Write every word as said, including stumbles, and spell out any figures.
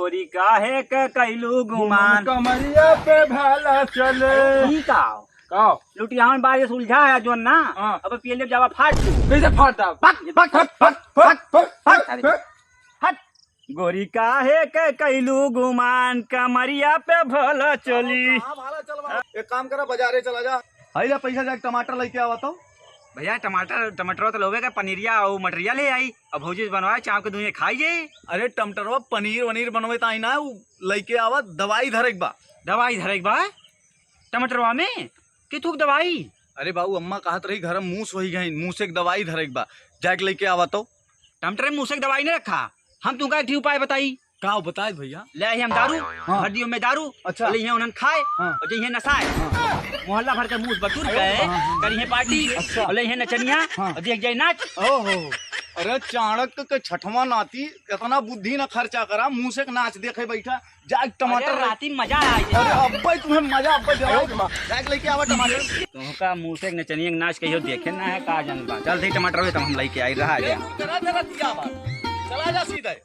गोरी काहे के कैलू गुमान। कमरिया पे भाला चले। ई का? का? लुटियावन बार ये सुलझा है जोन ना। हाँ। अब पीएलएफ जावा फाट दू। कैसे फाट दा? फट, फट, फट, फट, फट, फट, फट, फट। हट। गोरी काहे के कैलू गुमान, कमरिया पे भाला चली। कहाँ भाला चलवा? एक काम करा, बाजारे चला जा। हाई ला पैसा, जाके टमाटर लेके आवा तो। भैया, टमाटर, टमाटर तो लोगे का, पनीरिया और मटरिया ले आई। अब भौजी से बनवाए, चाव के दुनिया खाई जाई। अरे टमाटरवा पनीर वनीर बनवे ताई ना, उ लइके आवा, दवाई धरे के बा। दवाई धरे के बा टमाटरवा में? के थूक दवाई? अरे बाबू, अम्मा कहत रही घर में मूस होई गई, मूस एक दवाई धरे के बा, जाके लइके आवा तो। टमाटर में मूस एक दवाई नहीं रखा, हम तुमका एक ठी उपाय बताई। का बताए भैया? ले आई हम दारू, हाँ। भर दियो में दारू, अच्छा। ले आई उन्हन खाए, हाँ। और जइहे नसाए। हाँ। मोहल्ला भर के मूस बटुर के, हाँ, हाँ। करिहे पार्टी, अच्छा। और ले आई नचनिया, हाँ। और देख जाए नाच। ओहो, अरे चाणक्य के छठवां नाती, इतना बुद्धि ना खर्चा करा, मूस एक नाच देखे बैठा, जाके टमाटर अरे, ले। राती मजा आ जाए। अरे अब्बे तुम्हें मजा, अब्बे जरा जाके लेके आवा टमाटर। तुमका मूस एक नचनिया के नाच कहियो देखे ना है, का जानबा। चल, ठीक, टमाटर हुए तो हम लेके आई रहा ये है। तू जरा, जरा दिया बात। चला जा सीधे।